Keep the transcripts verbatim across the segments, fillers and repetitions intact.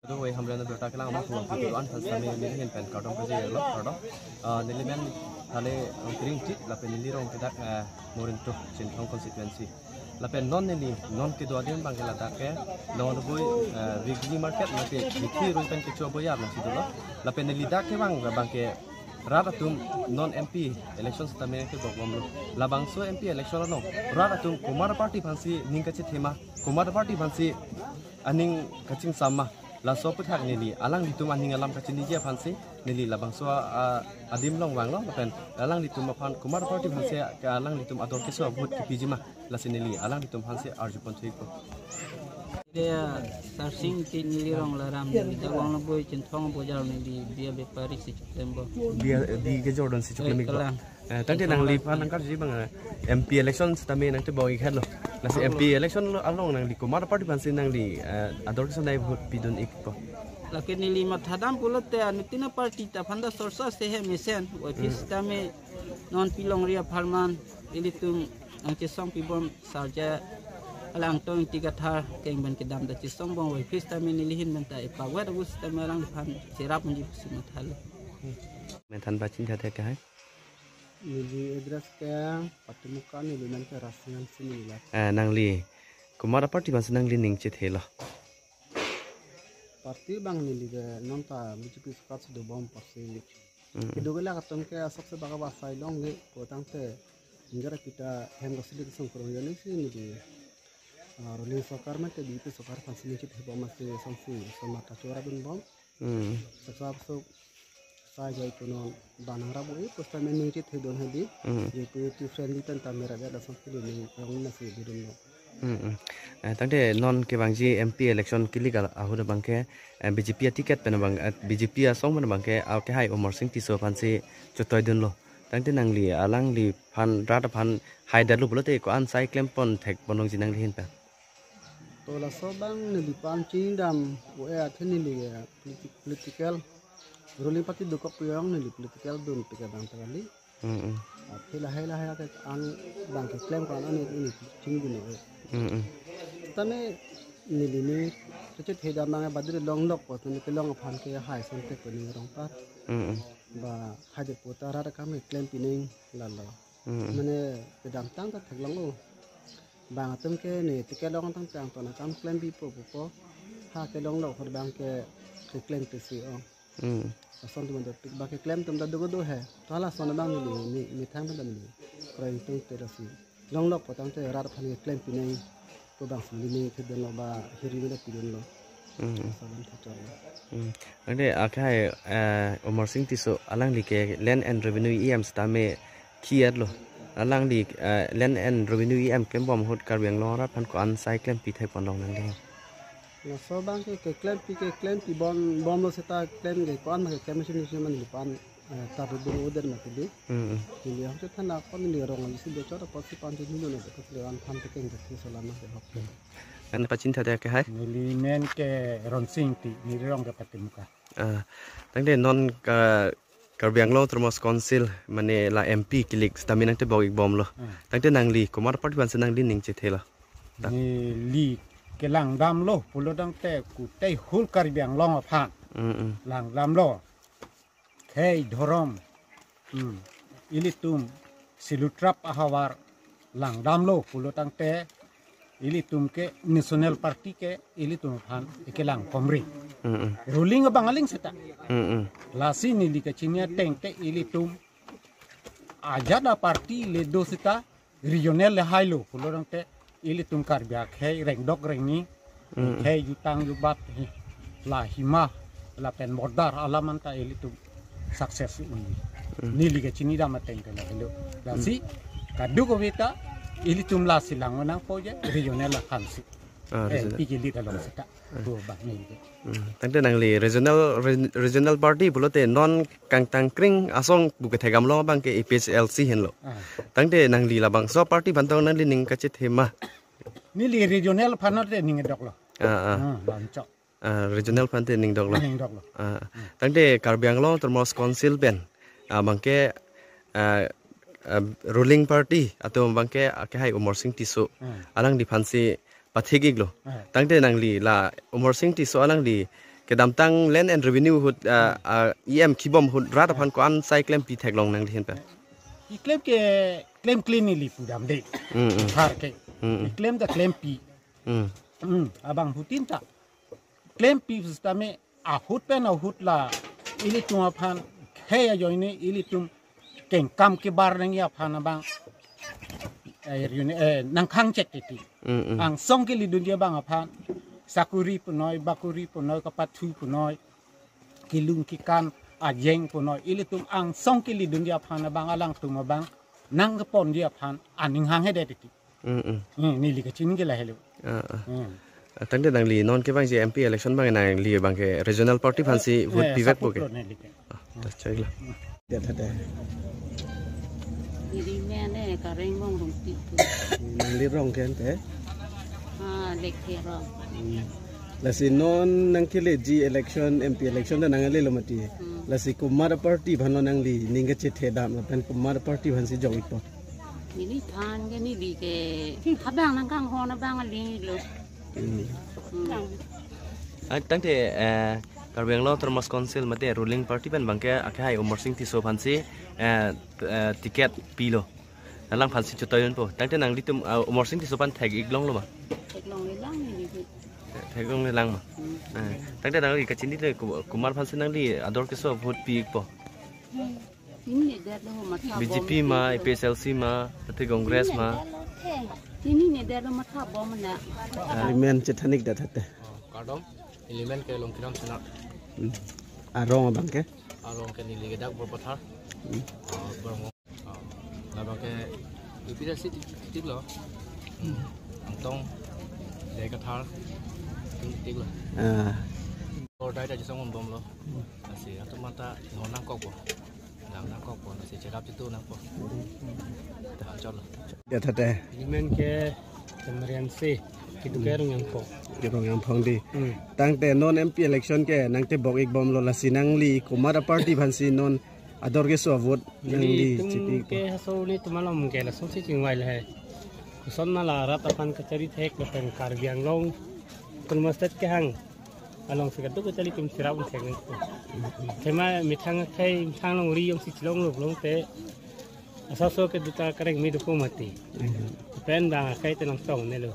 Dovoi Hamren abirta kelang amat huang putu an than sami neli ahin pen kardom pajirlo, kardom. Ah, neli men Thale Ongkring Ingti, lapen neli rong ke dak, eh, Morinto, Chinthong constituency. Lapen non neli, non kedo adim abang ke ladak ke, Longloboi, eh, weekly market, lapen weekly rui pen kecho boyar nangsi dolo. Lapen neli dak ke abang, abang ke rat atum non M P election sitame kebok bomlo. Labangso M P election along rat atum komat aparty aphansi ning kachethema, komat aparty aphansi aning kachingsam ma, laso aputhak neli alanglitum aning alam kachiniji aphansi neli labangso a, a, adim along vanglo, lapen alanglitum aphan komat aparty aphansi alanglitum ador keso vote kepiji ma, lasi neli alanglitum aphansi arjupon thuipo. Dia Sarsing Ingti neli rong, la ram neli dak Longloboi Chinthong bojar neli bia bepari si chiklempo. Bia bia kejor dunsi chiklem-ikpo. Kelang. Eh, tangte nangliphan nangkarjuji abang, eh, M P election sitame nangtebok-ik henlo. Lasi M P election lo along nangli komat aparty aphansi nangli, eh, ador keso nai vote pidun-ikpo. Lake neli mathadam pulote anuttin aparty ta aphan ta sorsa sehe mesen, Y P sitame non pilongri apharman ilitum nangchesong pibom sarja alang tong ti kathar keng pen kedam ta chesong bom, Y P sitame neli ahin pen ta epawet abus sitame alangliphan cherap unji pusi mathalo. Methan pachin thate ke hai. Neli address ke Patimuka, neli men ke Rasingan si neli la. Eh, nangli komat aparty aphansi nangli ning chethelo? Party abang neli ke non ta B J P sorkar si dobom apotsi. Mm. Kedo kelak atum ke asapsi baka ba sai long le, ko tangte injara kita hem ko sili kesung kurung jani si neli, ah, ruling sorkar mate B J P sorkar aphansi ning chethebom masi songsi somata chora dunbom. Hmm. Sasa so sai jai kuno banang rabu e posta me ning chethedon hadi. Hmm. Jai pu ti friendly tan ta mera da song kili ning rong nasi bidun lo. Hmm, hmm. Eh, tangte non kevangji M P election kelik ahut abang ke, eh, B J P aticket pen abang, eh, B J P asong pen abang ke, ah, kehai Amarsing Tisso aphansi chotoi dunlo. Tangte nangli alangliphan rat aphan haidetlo pulote ko-an sai klempon thekpon longji nangli ahin pen? To laso abang neli pan chingdam o e athe neli, eh, politi-, political ruling party dokok pu along neli political dun pika abang ta kali. Mm, mm. Athe lahai lahai ake an abang keklem ko-an an neli chingdun o e. Mm, mm. Tame neli ni kachet heda abang badri longlok po tame kelong aphan ke hai sangte ko ning rong pat. Mm, mm. Ba haidet po ta rat akam keklem pining lalo. Mm, mm. Mane kedamtang ta theklong o. Bang atum ke ne ticket long tangtang ton akam klem bipo pupo. Ha kelonglok ahut abang ke keklem pisi o. Hmm. Lason atum do pik ba keklem atum ta dogo do he. To halason abang neli, neli methang pen ta neli kroidun te lasi. Longlok po tangte rat aphan keklem pinei. Ko bang si neli ne thedunlo ba hiri mele pidunlo. Hmm. Lason alam thachor lo. Hmm. Ante akhai, eh, Amarsing Tisso alangli ke Land and Revenue E M sitame khi-etlo. Alangli, eh, Land and Revenue E M klembom ahut Karbi Anglong arat aphan ko-an sai klempi thekpon long nangli? Laso abang ke keklempi, keklempi bom, bomlo seta klem ke ko-an ma keklem machine machine man lipan, eh, tar dun oder ma kidi. Hmm, hmm. Neli ahok chethan akon neli rong ali si bechor apotsi pan chini dun apotsi lewan phan tekeng tekeng solama ke hok. An pachin thate ke hai? Neli men ke Ronsing Ingti, neli rong ke Patimuka. Ah, tangte non ka Karbi Anglong Autonomous Council mane la M P kelik sitame nangtebok-ik bomlo. Hmm. Tangte nangli komat party aphansi nangli ning chethelo? Ta. Neli kelangdamlo pulo tangte kutei whole Karbi Anglong aphan. Mm, mm. Langdamlo. Khei dhorom. Hmm. Ilitum silutrap ahavar langdamlo pulo tangte ilitum ke National Party ke ilitum aphan ekelang komri. Mm, mm. Ruling abang aling seta. Mm, mm. Lasi neli kachini ateng te ilitum ajat a party le do seta regional le hailo pulo tangte ilitum Karbi akhei rengdok rengni, mm, khei jutang jubat hi, la hima, lapen border alam anta ilitum success unji. Mm. Neli kachini dam ateng te lahelo. Lasi, mm, kadokave ta ilitum lasi lang nangpo je regional aphansi. Ah, eh, regional. Piki lit along seta. Ah. Ko bang neli ke. Hmm. Tangte nangli regional, re-, regional party pulote non kangtang kring asong pu kethegam long abang ke A P H L C henlo. Ah. Tangte nangli labangso party aphan tong nangli ning kachethema? Neli regional aphan te ning doklo. Ah, ah. Ah, bangchok. Ah, regional aphan te ning doklo. Ning doklo. Ah. Hmm. Tangte Karbi Anglong Autonomous Council pen, ah, abang ke, ah, ah, ruling party atum abang ke, ah, kehai Amarsing Tisso. Hmm. Alangliphansi pathik-iklo. Hmm. Tangte nangli la Amarsing Tisso alangli Kedamtang Land and Revenue ahut, ah, ah, E M kibom ahut rat aphan ko-an sai klempi theklong nangli ahin pen? Keklem ke, klem klem neli pudam de. Mm, mm. Thar ke. Mm, mm. Keklem ta klempi. Mm. Mm, abangphutin ta klempi sitame ahut pen ahut la ilitum aphan khei ajoine ilitum kengkam kebar nangji aphan abang, eh, uni, eh, nangkhang chek titi. Mm, mm. Angsong kelidunji abang aphan sakuri punoi, bakuri punoi, kapathu punoi, kelung kekan ajeng punoi, ilitum angsong kelidunji aphan abang alangtum abang nangkeponji aphan aning hanghedet titi. Mm, mm. Hmm, neli kachini ke lahelo. Ah, ah. Hmm. Ah, tangte nangli non kevangji M P election abang nangli abang ke regional party aphansi vote, eh, pivek support po ke? Lo neli ke. Ah, ta chai lo. Dia tha de. Diri mene Kareng Mong Rungti pu. Nangli rong ke ante? Ah, Lekherong. Hmm. Lasi non nangkeleji election, M P election ta nanglelo mati. Hmm. Lasi komat party aphan lo nangli ning kachethedam lapen komat party aphansi jok-ikpo? Neliphan ke neli ke habang nangkanghon abang aling lo. Hmm. Hmm. Ah, tangte, eh, Karbi Anglong Autonomous Council mate ruling party pen abang ke akhai Amarsing Tisso aphansi, eh, eh, ticket pilo. Alangphansi chotoi unpo. Tangte nanglitum, ah, Amarsing Tisso aphan thek-ik longlo ma? Theklonglelang neli ke. Theklonglelang ma? Hmm. Eh, tangte nangli kachini te ko-, komat aphansi nangli ador keso vote pi-ikpo? Hmm. Ini ne det lo matha B J P bom ma, ke. A P H L C ma, athe Congress ma. Ini ne det lo matha bom na. Neli men chethan-ik det tha de. Kardom, neli men ke Longkiram Sena. Hmm. Arong abang ke? Arong ke neli ke dak Borpathar. Hmm. Ah, Borong. Ah, labang ke U P S C tik, tik lo. Hmm. Angtong, J I Kathar, tik, tik lo. Ah. Or dai ta jisong bom lo. Hmm. Lasi atum mata non nangkokpo. Dang nangkokpo, lasi cherap chitu nangpo. Dah, cholo. Dia tha de. Neli men ke Kemariam se, kitu ke Rong Yangpong. Ke Rong Yangpong di. Hmm. Tangte non M P election ke nangtebok-ik bom lo, lasi nangli komat party aphansi non ador keso vote nangli nelitum chipi-ikpo? Ke haso nelitum along ke lasonsi chingvai lahai. Koson ma la rat aphan kachari thek lapen Karbi Anglong Autonomous State kehang alongsi kadokave ta ilitum cherap un thek nangpo. Athema methang akhai, methang longri jongsi chelong lo pulote, asaso ke duta kareng mi dopo mati. Pen bang akhai tenang tong nelo.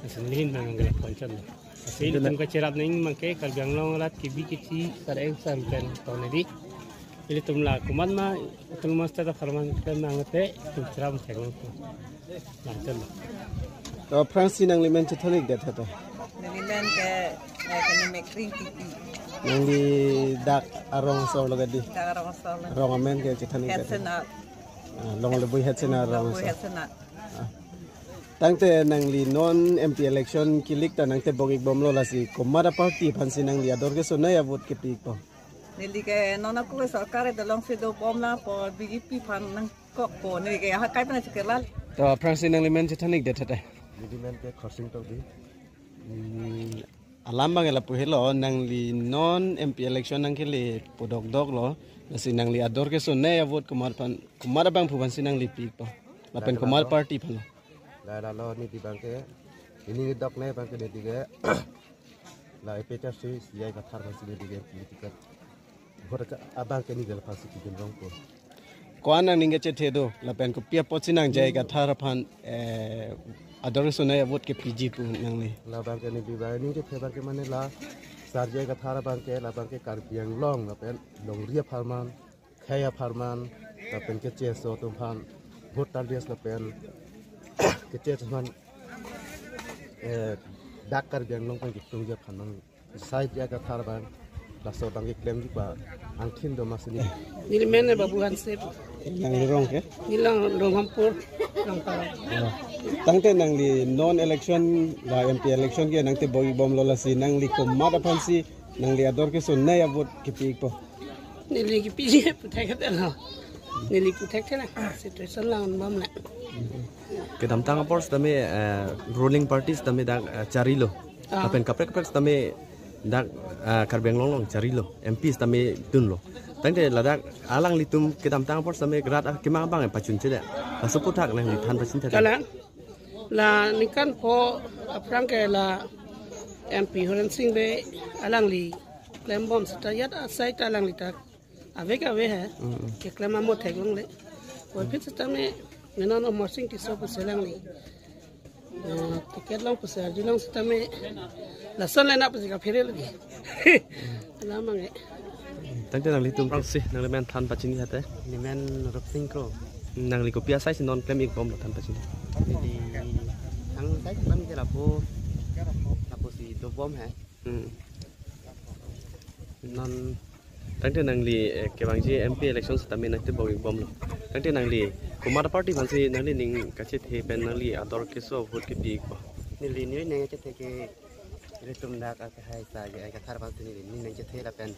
Asin lihin bang nanggelak ponchon lo. Asin ilitum kacherap nangji abang ke Karbi Anglong arat kebi kechi sareng san pen tong nedi. Ilitum la komat ma Autonomous State apharman pen nangte ilitum cherap un thek nangpo. Langsung. To aphrangsi nangli men chethan-ik det tha de. Neli men ke, eh, kene Mekring Titi. Nangli dak arong asor lo ke di? Dak arong asor lo. Arong amen ke chethan-ik det tha de. Head Sena. Ah, Longlebui Head Sena arong Longlebui asor. Head Sena. Ah. Tangte nangli non M P election kilik ta nangtebok-ik bom lo, lasi komat party aphansi nangli ador kesonei avote kepi-ikpo? Neli ke non ako ke sorkar do alongsi dobom lapu B J P aphan nangkokpo, neli ke ahakai pen chikirlal. To aphrangsi nangli men chethan-ik det tha de. Neli men ke Khorsing Tokbi. Hmm, alam abang ke lapu helo, nangli non M P election nangkele po dokdok lo. Lasi nangli ador kesonei avote komat aphan, komat abangphu aphansi nangli pi-ikpo? Lapen komat party aphan lo? La, la lo neli abang ke, neli doknei abang ke neli ke la A P H L C, J I Kathar aphansi neli ke political vote abang ke neli ke laphansi kidun rongpo. Ko-an nangning kachethe do, lapen kopi apotsi nang J I Kathar aphan, eh, ador kesonei avote kepiji pu nangli? Labang ke neli abang ning kachethe abang ke mane la Sar J I Kathar abang ke, labang ke Karbi Anglong lapen longri apharman, khei apharman, lapen keche aso atum aphan vote tardes lapen keche aso aphan, eh, dak Karbi Anglong pen ketungji aphan nang sai J I Kathar abang, laso abang keklemji pa angthin do ma si neli. Neli men Babu Hanse. Nangli rong ke? Neli Long, Ronghampur, Longpara. Oh. Tangte nangli non election la M P election ke nangtebok-ik bom lo, lasi nangli komat aphansi nangli ador kesonei avote kepi-ikpo? Neli kepiji pu thekthelang. Neli pu thekthelang. Situation lang bom la. Kedamtang apor sitame, eh, ruling party sitame dak, eh, charilo. Ah. Lapen kaprek kaprek sitame dak, eh, Karbi Anglong along charilo. M P sitame dunlo. Tangte ladak alanglitum kedamtang apor sitame rat akemang abang pachun chede. Laso aphuthak nangliphan pachun chede. Kalang. La ningkan pho aphrang ke la M P Horen Sing Bey alangli klembom seta ajat asai ta alangli ta ave ke ave he. Mm, mm. Keklem amo theklongle. Puvoiphit setame nenon Amarsing Tisso pusi alangli, eh, ticket long pusi arjulong setame lason le na pusi kaphere lagi. Alam abang ke. Tangte nanglitum ke si, nangli men than pachini hate? Neli men Rupsing Kro. Nangli kopi asai si non klem-ikbomlo, than pachini? Neli than asai si klem ke lapu, lapusi dobom he. Hmm. Non, tangte nangli, eh, kevangji M P election setame nangtebok-ikbomlo. Tangte nangli komat aparty aphansi nangli ning kachethe pen nangli ador keso vote kepi-ikpo? Neli, neli ning kachethe ke ilitum dak akehai sa ke kathar aphansi neli ning chethe lapen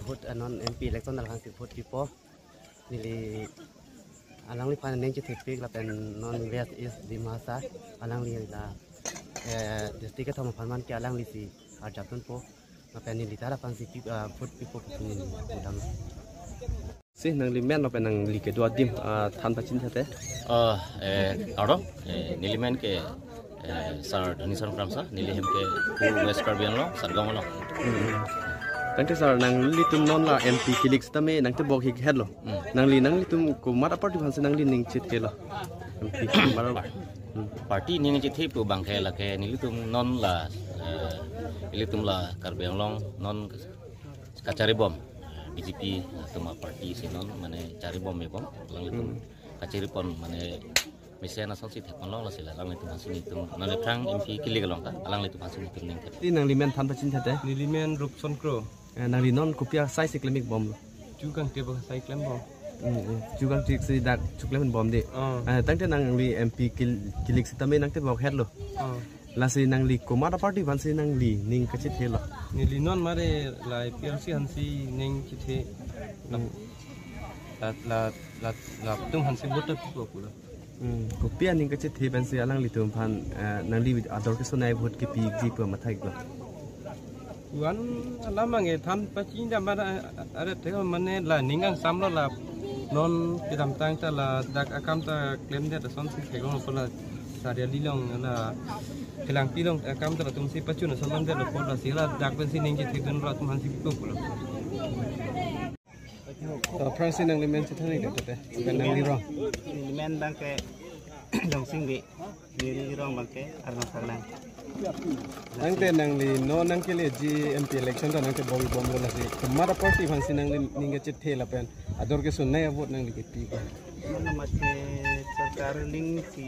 vote, ah, non M P election aphansi vote pipo. Neli alangliphan ning chethepik lapen non West East Dima Hasao alangli la, eh, district kethom aphan man ke alanglisi arjap dunpo. Lapen neli ta laphansi pi, ah, vote pipo pusi neli pudam. Si nangli men lapen nangli kedo adim, ah, than pachini hate? Oh, eh, aro, eh, neli men ke, eh, Sir Dhoni Sar Kramsa, neli hem ke West Karbi Anglong, Satgaon along. Hmm. Tangte sir, nanglitum non la M P kilik setame nangtebok-ik hetlo. Hmm. Nangli, nanglitum komat aparty aphansi nangli ning chethelo? M P komat apar-, hmm. Party ning chethe pu abang ke lake nelitum non la, eh, ilitum la Karbi Anglong non kacharibom, B J P atum aparty si non mane charibom-ikbom, alanglitum. Hmm. Kacharipon mane mesen asonsi thekponlong lasi la alanglitum aphansi nelitum, nangli aphrang M P kilik along ke, alanglitum aphansi nelitum ning thek. Ti nangli men than pachini hate? Neli men Rupson Kro. Eh, nangli non kopi asai si klem-ikbomlo? Chu kangtebok asai klembom. Hmm, hmm. Chu kangtebok si dak chu klembom de. Oh. Eh, tangte nangli M P kil-, kilik setame nangtebok hetlo. Oh. Lasi nangli komat aparty aphansi nangli ning kachethelo? Neli non mare la A P H L C aphansi ning chethe. Hmm. La, la, la, latum aphansi vote pipo pulo. Hmm. Kopi aning kachethe pensi alanglitum aphan, eh, nangli ador kesonei vote kepi-ikji pu matha-iklo? Wan alam abang ke than pachini dam mara, eh, are te mane la ning kangsamlo la non kedamtang ta ladak akam ta klemdet asonsi theklong apot la Sariali along la Kelangpi along akam ta latumsi pachun ason lamdetlo apot lasi ladak pensi ning chethekdunlo, latum aphansi pipo pulo. To, aphrangsi nangli men chethan-ik tangte, pen nangli rong. Neli men abang ke Dongsing Bey, neli rong abang ke Arnam Sarlang. Tangte nangli non nangkeleji M P election ta nangtebok-ikbomlo lasi komat aparty aphansi nangli ning kachethe lapen ador kesonei avote nangli kepi ke? Mane mate sorkar ning si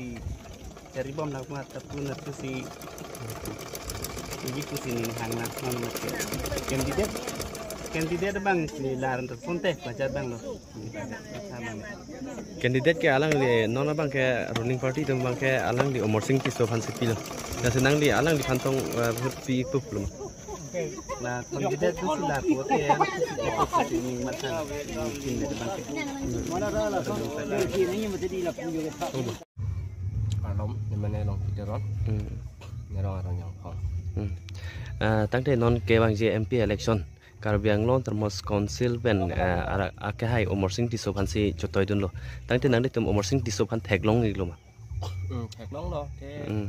charibom nang ma ta pu na tu si ibi tu si ning hang na non mate candidate, candidate abang si lar sonte bajar abang lo. Candidate ke alangli non abang ke ruling party atum abang ke alangli Amarsing Tisso aphansi pilo. Lasi nangli alangliphan tong, eh, vote pi-ikpo pulo ma? La candidate tu si la vote ya, tu si vote tu si ning matha ning candidate abang ke. Alom, neli men Long Peter Ron. Hmm. Neli rong arong Jangphong. Hmm. Ah, tangte non kevangji M P election Karbi Anglong Autonomous Council pen, ah, ara-, akehai Amarsing Tisso aphansi chotoidunlo. Tangte nanglitum Amarsing Tisso aphan theklong-iklo ma? Hmm, theklonglo, the-, hmm.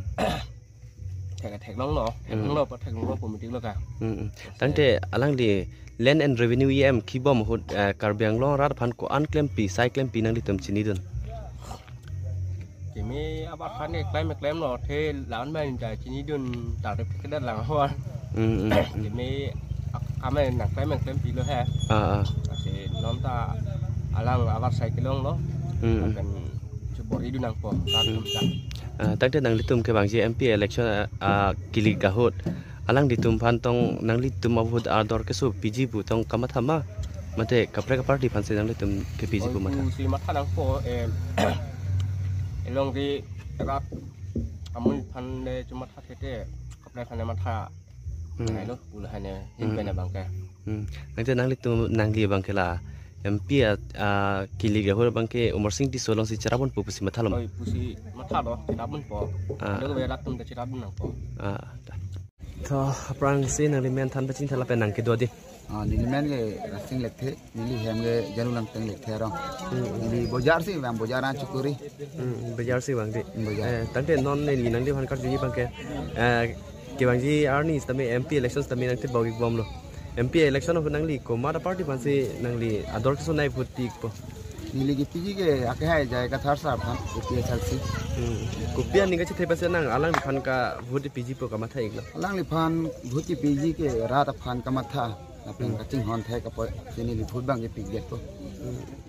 Thek-, theklonglo, hmm. Theklonglo, pa theklonglo, committee lo ka. Hmm, hmm. Tangte alangli Land and Revenue E M kibom ahut, eh, Karbi Anglong arat aphan ko-an klempi, sai klempi nanglitum chinidun? Kimi apa khan ke klem klemlo, the la-an men ta chinidun, ta de kedat lang ho. Hmm, hmm, hmm. Kimi ak-, amen nang klem klempilo he. Ah, ah. Lasi non ta alang abar sai kelonglo. Hmm, hmm. Akan chubor-idun nangpo, ta hmm. Tum ta. Ah, tangte nanglitum kevangji M P election, ah, ah, kilik ahut, alanglitum aphan tong nanglitum avote ador keso piji pu tong kamatha ma? Mate kaprek aparty aphansi nanglitum kepiji pu matha? Oi, pu si matha nangpo, eh, elong di rat amun aphan le chumatha thete, kaprek aphan le matha. Hmm. Nai lo, pu lahai ne, hmm. Hin pen abang ke. Hmm. Tangte nanglitum nangli abang ke la M P a, a, kilik ahut abang ke Amarsing Tisso alongsi cherapdunpo pusi matha lo ma? Oi, pusi matha lo, cherapdunpo. Ah. Lo ke latum ta cherapdun nangpo. Ah, ta. To, aphrangsi nangli men than pachini tha lapen nang kedo adim. Ah, neli men ke Rasing Lekthe, neli hem ke Janu Langteng Lekthe arong. Hmm. Neli bojar si vang, bojar an chukuri. Hmm, bojar si vang di. Bojar. Eh, tangte non neli nangliphan karjuji abang ke, eh, Kevangji arni sitame M P election sitame nangtip bau ik bomlo. M P election of nangli komat aparty aphansi nangli ador kesonei vote pi ikpo? Neli kepiji ke akehai J I Kathar sir aphan, A P H L C. Hmm. Kopi aning kachethepasi nang alangliphan ka vote piji pu kamatha iklo? Alangliphan vote piji ke rat aphan kamatha, lapen Hmm. kachinghon thek apot, si neli vote abang ke pi ikpo. Hmm.